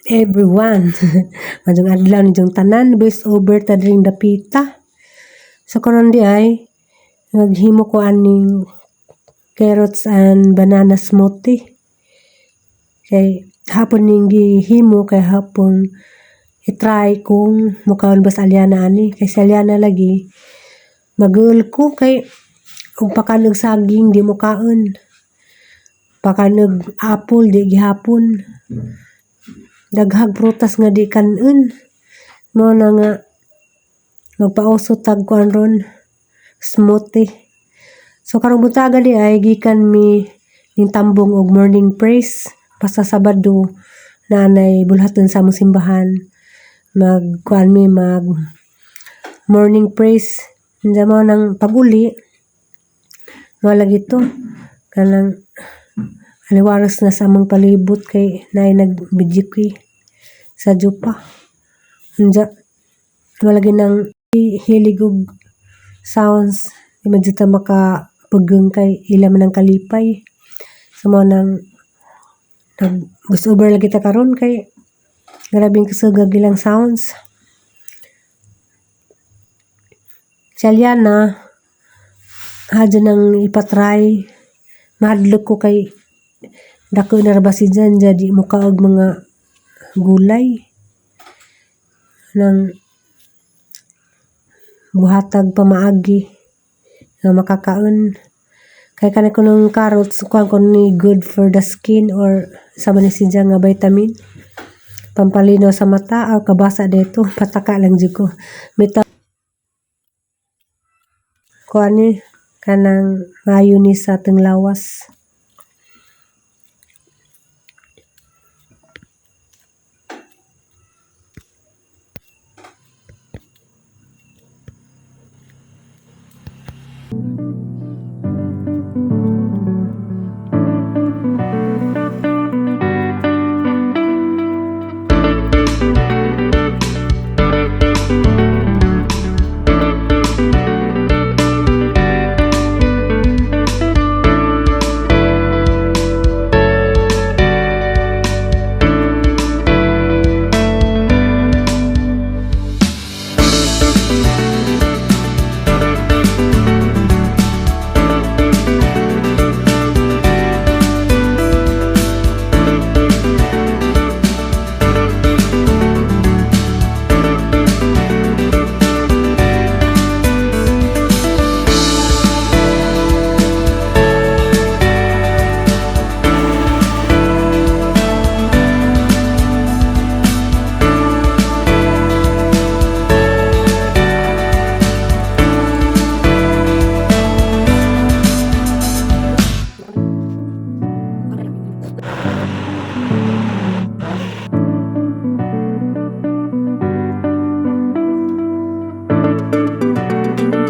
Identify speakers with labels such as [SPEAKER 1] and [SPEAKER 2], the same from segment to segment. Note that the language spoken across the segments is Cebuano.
[SPEAKER 1] Everyone. Maayong adlaw ninyong tanan, voice over ta diring dapita. So karon di ay naghimo ko aning carrots and banana smoothie. Kay hapon ning gihimo kay hapon i-try kung mukaon ba sa Aliana ani. Kay si Aliana lagi maguol ko kay ug pakan og saging di mokaon. Pakan og apple di gihapon. Daghag prutas nga di kan-on. Mao na nga magpauso tag kuan ron, smoothie. So karong buntaga di ay gikan mi ning tambong og morning praise basta Sabado na nay bulhaton sa among simbahan, mag kuan mi, mag morning praise. Unsa mao nang pag-uli mao lagi to kanang aliwaras na sa among palibot kay naay nag videoke sa jupa. Unja mao lagi nang hilig og sounds, di man jud ta makapugong kay ila man ang kalipay. So mao nang nag voice over lagi ta karon kay grabeng kusog ilang sounds. Si Aliana hadyo nang ipatry, mahadlok ko kay dako na ra ba si Jan di mokaog mga gulay nang buhatag pamaagi nga makakaon. Kay kani kunong carrots, kuan kon ni good for the skin or sa man ni siya nga vitamin, pampalinaw sa mata aw kabasa dito, pataka lang jud ko. Bitaw kuan ni kanang maayo ni sa atong lawas.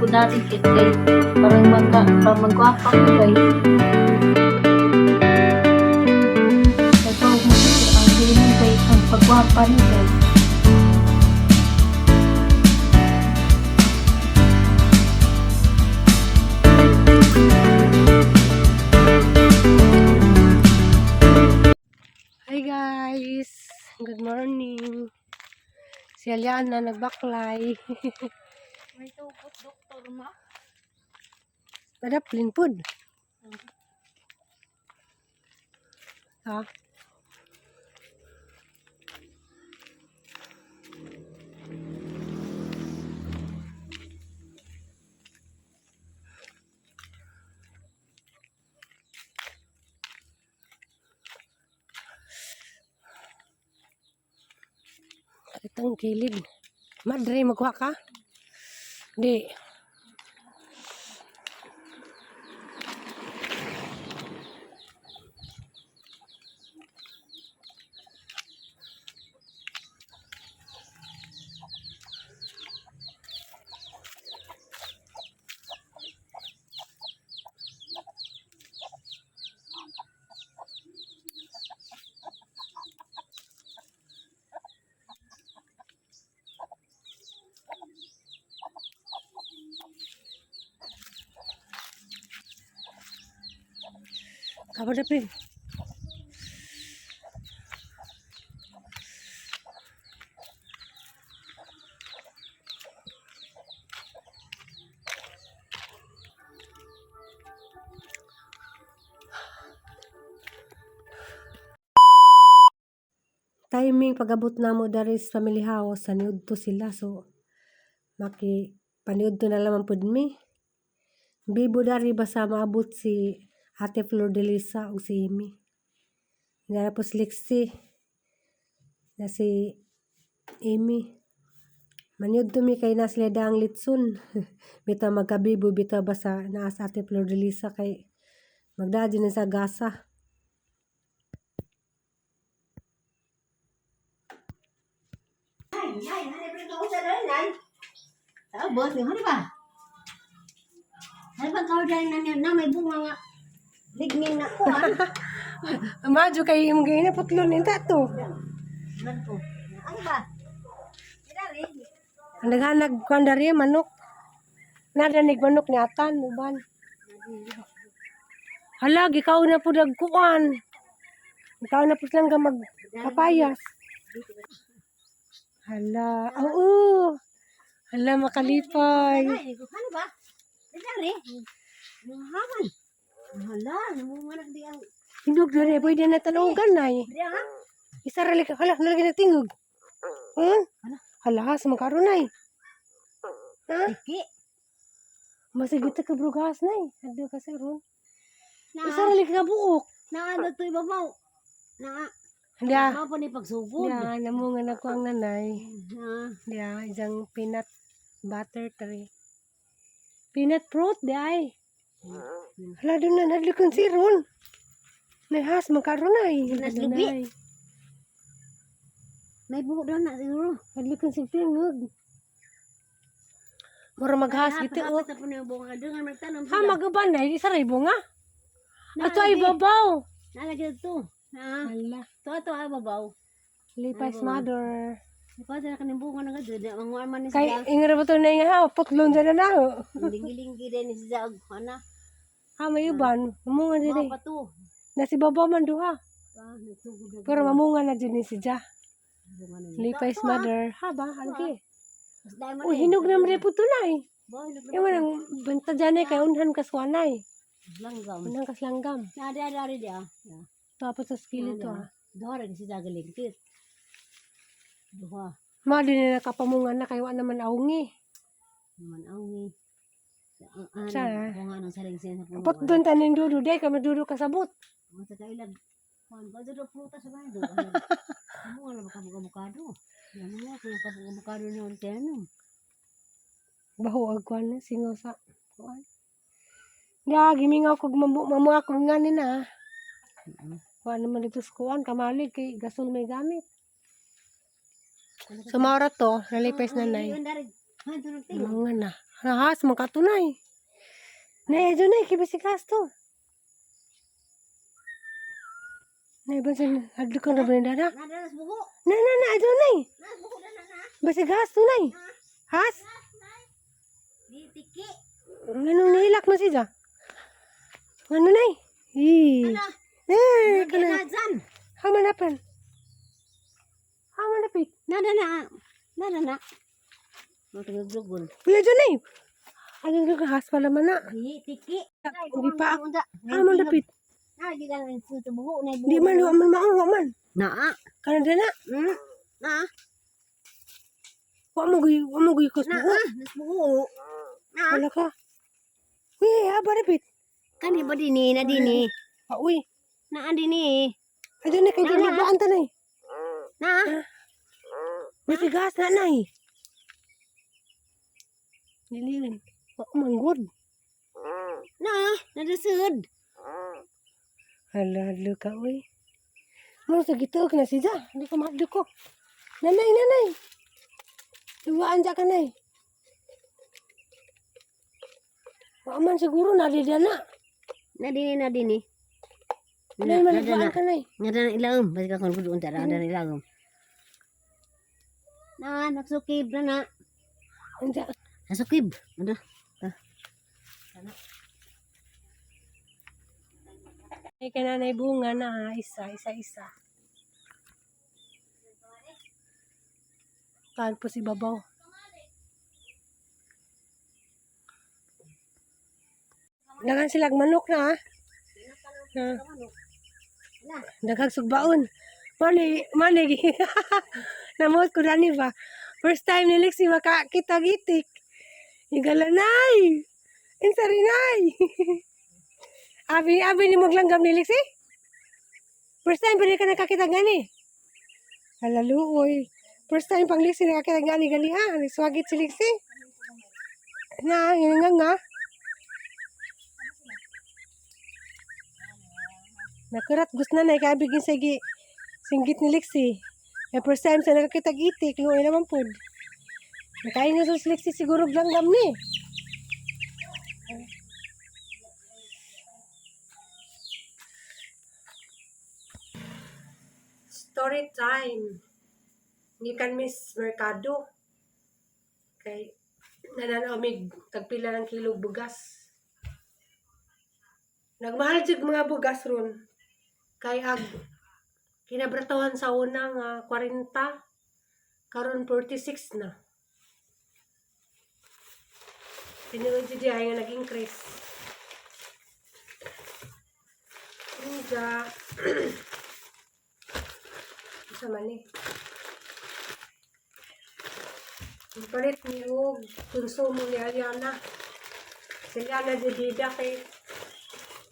[SPEAKER 2] Po dati kit kay parang magka parang magwapa ko kay kay ko ang hiling kay ang pagwapa ni kay.
[SPEAKER 1] Hi guys! Good morning! Si Aliana nagbaklay.
[SPEAKER 2] May tugot doktor ma.
[SPEAKER 1] Madaplin pud. Ha? Itong kilid. Madre, magkuha ka? Di. Kabar na, Pin. Timing pag-abot namo dari sa family house, sa niudto sila, so maki paniudto na lamang pud mi. Bibo dari basta maabot si Ate Flor de Lisa ug si Amy. Dara po si Lexi na si Amy. Maniudto mi kay na sila daang litson. Bitaw magkabibo, bitaw basta naa sa Ate Flor de Lisa kay magdaa na sa gasa.
[SPEAKER 2] Ay, ay, ay, ko sa nay. Tapos, ano ba? Ano ba kau na na may bunga nga. Lignin na ko.
[SPEAKER 1] Madyo kay imong gina putlon ninta to.
[SPEAKER 2] Ano ba? Dali.
[SPEAKER 1] Ang naghanag kuan dari manok. Nadanig manok ni atan uban. Hala, gikaw na pud ag kuan. Ikaw na pud lang ka mag kapayas. Hala, oo. Hala, makalipay.
[SPEAKER 2] Ano ba? Dali. Haman. Hala, namunganak di ang
[SPEAKER 1] Hinog dere, pwede na tanogan nay.
[SPEAKER 2] di ha?
[SPEAKER 1] Isa ra ka, hala, nalagi na tingog.
[SPEAKER 2] Hala.
[SPEAKER 1] Hala, sa magkaroon nay. Ha?
[SPEAKER 2] Tiki.
[SPEAKER 1] Masig ito ka brugas nay. Ado kasi ron.
[SPEAKER 2] Na.
[SPEAKER 1] Isa ra ka buok.
[SPEAKER 2] Na ano to ibabaw. Na.
[SPEAKER 1] Hala.
[SPEAKER 2] Mao pa ni pagsugod.
[SPEAKER 1] Ya, namunga na ko ang nanay.
[SPEAKER 2] Ha.
[SPEAKER 1] Ya, isang peanut butter tree. Peanut fruit, di ay. Hala, doon na, nadlikon si Ron. Nahas, magkaroon ay.
[SPEAKER 2] Nas lubi. May buhok daw na siguro.
[SPEAKER 1] Nadlikon si Tingog. Mura maghas ito, oh.
[SPEAKER 2] Hapit na po na yung bunga. Doon nga magtanom
[SPEAKER 1] Ha, magaban na, isa rin bunga. Ato ay babaw.
[SPEAKER 2] Nalagay ito. Na.
[SPEAKER 1] Hala,
[SPEAKER 2] Ito ato ay babaw.
[SPEAKER 1] Lipay's mother.
[SPEAKER 2] Ipasa na kaning bunga na gado. Manguan man ni
[SPEAKER 1] Kay,
[SPEAKER 2] siya.
[SPEAKER 1] ingra ba ito na nga, ha, putlon dyan na na. Oh.
[SPEAKER 2] Lingi-lingi din ni siya. og Ana.
[SPEAKER 1] Ha, may uban. Mamunga din
[SPEAKER 2] Mga
[SPEAKER 1] eh.
[SPEAKER 2] pa to.
[SPEAKER 1] Nasi babaw man duha.
[SPEAKER 2] Ah, nagsugod na.
[SPEAKER 1] Pero mamunga na dyan ni si Ja.
[SPEAKER 2] Bunga na.
[SPEAKER 1] Lipay's mother. Ha ba? Algi.
[SPEAKER 2] Mas dahil man
[SPEAKER 1] Uy,
[SPEAKER 2] eh.
[SPEAKER 1] hinog na man po tunay.
[SPEAKER 2] Ba, hinog na.
[SPEAKER 1] Iwan ang banta dyan eh, kay unhan kaswanay.
[SPEAKER 2] Langgam.
[SPEAKER 1] Unhan kaslanggam.
[SPEAKER 2] Na, di, di, di, ah. Ya.
[SPEAKER 1] Tapos sa skillet to ah.
[SPEAKER 2] Duha ra kasi galing. Duha.
[SPEAKER 1] Ma, di na nakapamunga na kay wa naman aungi.
[SPEAKER 2] Naman awi. Ang
[SPEAKER 1] Sa-
[SPEAKER 2] ano, bunga ng saring siya sa puno.
[SPEAKER 1] Pot doon tanin dudu, day ka madudu kasabot.
[SPEAKER 2] Mga sa kailag. Kuan ba do prutas sa bahay do. Amo nga na kabukado. Yan mo kung kabukado noon kaya no.
[SPEAKER 1] Baho ag kuan na singaw sa kuan. Ya, gimingaw kog mamu mamu ako nga ni na. Wa naman dito sa kuan kamalig kay gasol may gamit. So maura to, nalipes na nay. Mga na. Nahas, makatunay. Nay, adyo nay, kibisikas to. Nay, bansin, hadlo kang rabin dada.
[SPEAKER 2] Nadalas buho.
[SPEAKER 1] Na, na, na, adyo nay.
[SPEAKER 2] Nas buho na na na.
[SPEAKER 1] Basigas to nay. Has?
[SPEAKER 2] Di tiki.
[SPEAKER 1] Anong nahilak mo siya? Ano nay? Eh.
[SPEAKER 2] Ala.
[SPEAKER 1] Eh, kana.
[SPEAKER 2] Na dyan.
[SPEAKER 1] Hamanapan. Hamanapit.
[SPEAKER 2] Nada na. Nada na. Matugugol.
[SPEAKER 1] Uy, adyo nay. Ano ka has pala man na.
[SPEAKER 2] Di tiki.
[SPEAKER 1] Hindi pa. Hamanapit.
[SPEAKER 2] Na di lang sa buho na buho.
[SPEAKER 1] Di man, wa man, maong, wa man.
[SPEAKER 2] Naa.
[SPEAKER 1] Kanada na.
[SPEAKER 2] Na.
[SPEAKER 1] Wa mo guy kus
[SPEAKER 2] Na.
[SPEAKER 1] buho.
[SPEAKER 2] Nas buho. Na.
[SPEAKER 1] Wala ka. Uy, haba rapit.
[SPEAKER 2] Kani ba dini na dini?
[SPEAKER 1] Ah, uy.
[SPEAKER 2] Na dini.
[SPEAKER 1] Adyo na kay
[SPEAKER 2] Na, na.
[SPEAKER 1] dyan tanay.
[SPEAKER 2] Na.
[SPEAKER 1] Masigas na nay. Nililin. Wa man good.
[SPEAKER 2] Na. Nadasud.
[SPEAKER 1] Hala, hadlo ka, uy. Mo sa gituok na siya. Hindi ko mahadlo ko. Nanay, nanay. Duwaan dyan ka, nay. Wa man siguro na di na.
[SPEAKER 2] Na dini na dini.
[SPEAKER 1] Nay,
[SPEAKER 2] Na
[SPEAKER 1] man
[SPEAKER 2] na
[SPEAKER 1] duwaan
[SPEAKER 2] na.
[SPEAKER 1] ka, nay.
[SPEAKER 2] Nga na ilagom. Basta ka kung doon tara na ilagom. Na nagsukib na na.
[SPEAKER 1] Anja.
[SPEAKER 2] Nasukib. Ano?
[SPEAKER 1] Ay ka nanay bunga na ha. Isa, isa, isa. Taan po si Babaw. Daghang silag manok na ha. Ha. Daghang sugbaon. Mani, mani. Namot ko na ni ba? First time ni Lexi makakita gitik. Higala, nay! Insa rin, nay! Abi, abi ni maglanggam ni Lexi? First time pa rin ka nakakita gani. Halaluoy. First time pang Lexi nakakita gani gali ha. Nagswagit si Lexi. Na, yun nga nga. Nakurat gusto na na ikabigin sa gi singgit ni Lexi. Eh, first time sa nakakita gitik, luoy naman pod. Nakain na sa si Lexi siguro langgam ni. Story time. Gikan Miss Mercado. Kay nananaomig tagpila ng kilo bugas. Nagmahal jud mga bugas ron. Kay ag kinabratuhan sa una nga 40, karon 46 na. Tinuod jud ay nga nag-increase. Uja. Isa man eh. Palit ni og konsumo ni Aliana. Si Aliana di bida kay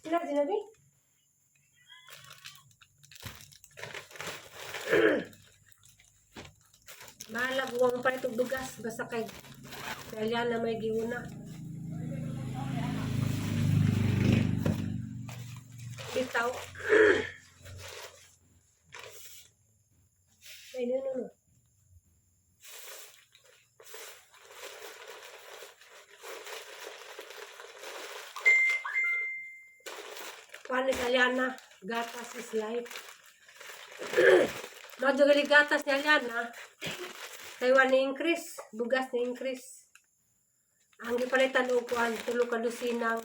[SPEAKER 1] sila di na bi? Bahala buwang palit og bugas basta kay si Aliana may giuna. Bitaw. Ay, no, no, no. Paano si Aliana? Gatas is life. Medyo gali gatas ni Aliana. Taiwan ni increase. Bugas ni increase. Ang gipalitan og kuan, tulo ka dosinang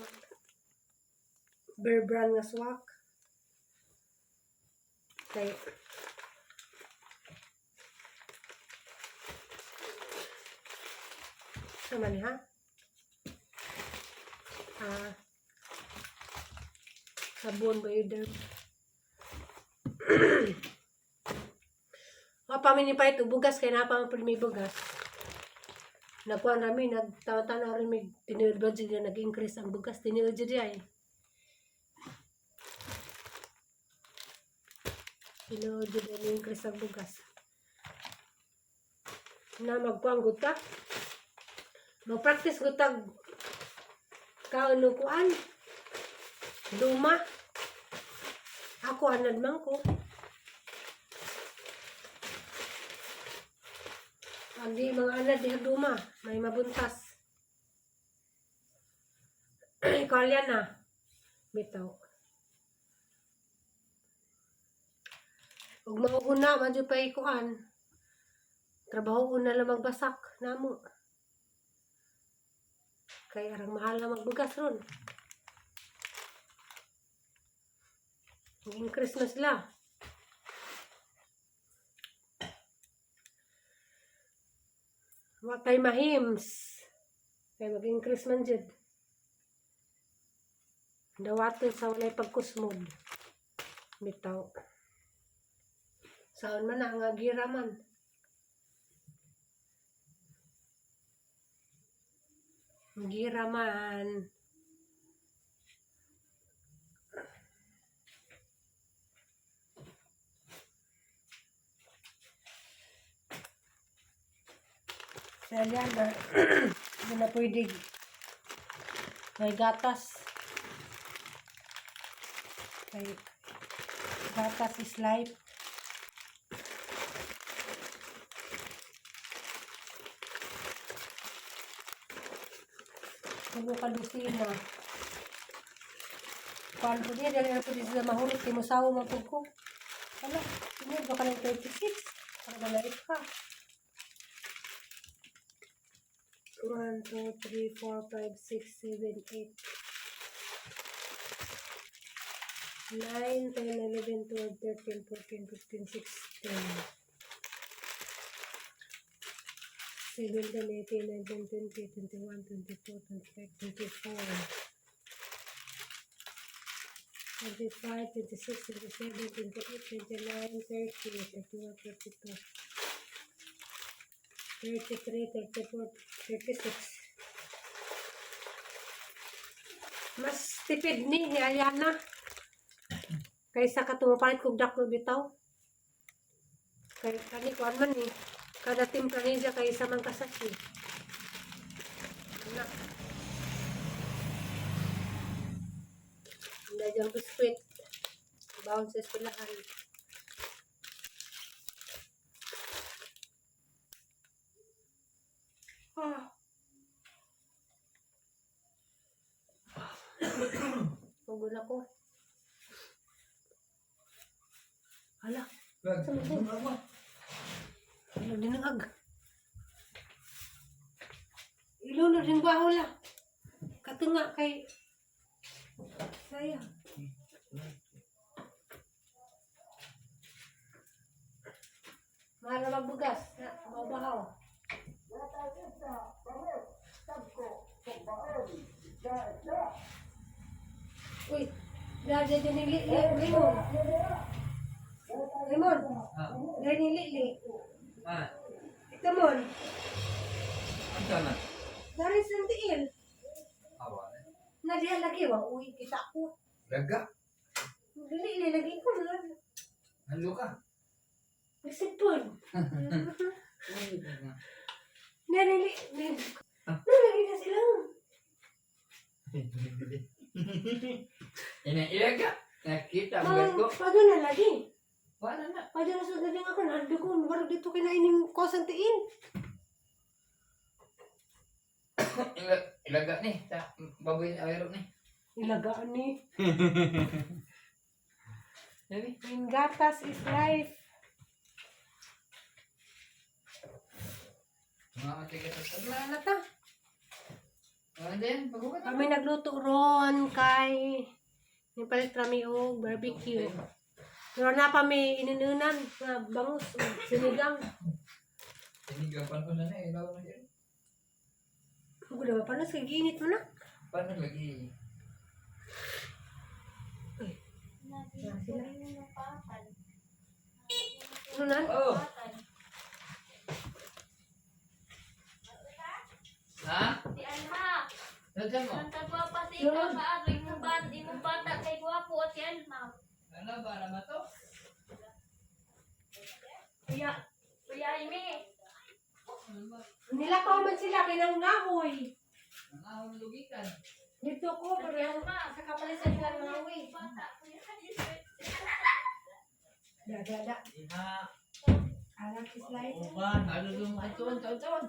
[SPEAKER 1] Bear Brand nga swak. Kay Sama ni ha? Ah, sabon ba yun? Mapamini pa ito, bugas kay napa may bugas. Nagkuhan rami, nagtawa-tanaw rin may tinuod ba dyan nag-increase ang bugas, tinuod dyan ay. Tinuod dyan nag-increase ang bugas. Na magkuhan gud ka. Mag-practice gud tag kaon og kuan. Duma. Ako anad man ko. Pag di mga anad di duma, may mabuntas. Ikaw yan na. Bitaw. Ug mauuna man jud pay kuan. Trabaho una lang magbasak namo. Kay arang mahal na magbugas ron. Increase na sila. Wa tay mahims. Kay mag-increase man jud. Dawaton sa walay pagkusmod. Bitaw. Saon man na nga gira man. Gira man. Sa Aliana, hindi na pwede. May gatas. Kay gatas is life. Tulo ka dosina. Kuan po niya, dali na po sila mahurot kay musawo man pud ko. Hala, tinod ba ka ng 36? Para malait ka. 1, 2, 3, 4, 5, 6, 7, 8, 9, 10, 11, 12, 13, 14, 15, 16, 17, 18, 19, 20, 21, 22, 23, 24, 25, 26, 27, 28, 29, 30, 31, 32, 33, 34, 36. Mas tipid ni Aliana. Kaysa ka tumapalit kog dako bitaw. Kay kani kuan man ni. Kada timpla niya kaysa man kasasi. Anak. Hindi diyang biskwit. Bawon sa eskwelahan. Ah. Pugol ako. Hala,
[SPEAKER 3] Wag.
[SPEAKER 1] ano dinangag? Ilunod yung baho la. Katunga kay sayang. Mahal na magbugas. Na, mabahaw. Uy, dada dyan yung limon. Limon,
[SPEAKER 3] Ah.
[SPEAKER 1] dyan yung li.
[SPEAKER 3] Ah.
[SPEAKER 1] Ito mon,
[SPEAKER 3] Anta na.
[SPEAKER 1] dari sa tiil.
[SPEAKER 3] Awa.
[SPEAKER 1] Na diha lagi wa, uy, kita ko.
[SPEAKER 3] Laga.
[SPEAKER 1] Dili ni lagi ko na.
[SPEAKER 3] Halo ka.
[SPEAKER 1] Nagsipon.
[SPEAKER 3] Uy, laga.
[SPEAKER 1] Narili, nalagi na sila.
[SPEAKER 3] Ina ilaga. Nakita mo
[SPEAKER 1] Mang,
[SPEAKER 3] ko.
[SPEAKER 1] pado na lagi.
[SPEAKER 3] Wala na.
[SPEAKER 1] Pado na sa galing ako, naldo ko, marag dito kinaining kosan tiin.
[SPEAKER 3] Ilaga ni. Ta baboy ayro ni.
[SPEAKER 1] Ilagaan ni.
[SPEAKER 3] Dali.
[SPEAKER 1] Gatas is life.
[SPEAKER 3] Mga matigas sa
[SPEAKER 1] Wala na ta.
[SPEAKER 3] Ano din? Paghugat.
[SPEAKER 1] Kami nagluto ron kay nipalit rami og barbecue. Pero na pa may ininunan nga bangus ug sinigang.
[SPEAKER 3] Sinigang pan ko na na ilaw na siya.
[SPEAKER 1] Ug ba panos kay giinit mo na.
[SPEAKER 3] Paano lagi?
[SPEAKER 1] Uy, sila. Ano nan?
[SPEAKER 3] Oh. Ha?
[SPEAKER 4] Si Alma,
[SPEAKER 3] Nandiyan mo?
[SPEAKER 4] ang kagwapa si ikaw sa ato, imong bata kay gwapo at si Alma.
[SPEAKER 3] Ano ba? Ano ba to?
[SPEAKER 4] Kuya, Kuya Amy,
[SPEAKER 1] Nilakaw man sila kay nang nahoy.
[SPEAKER 3] Ang ahon lugikan.
[SPEAKER 1] Dito ko pero yung sa kapalisan nila nahoy.
[SPEAKER 4] bata, Kuya Amy.
[SPEAKER 1] Da da da.
[SPEAKER 3] Iha.
[SPEAKER 1] Anak is life.
[SPEAKER 3] Uban. Ano yung atuan? Atuan.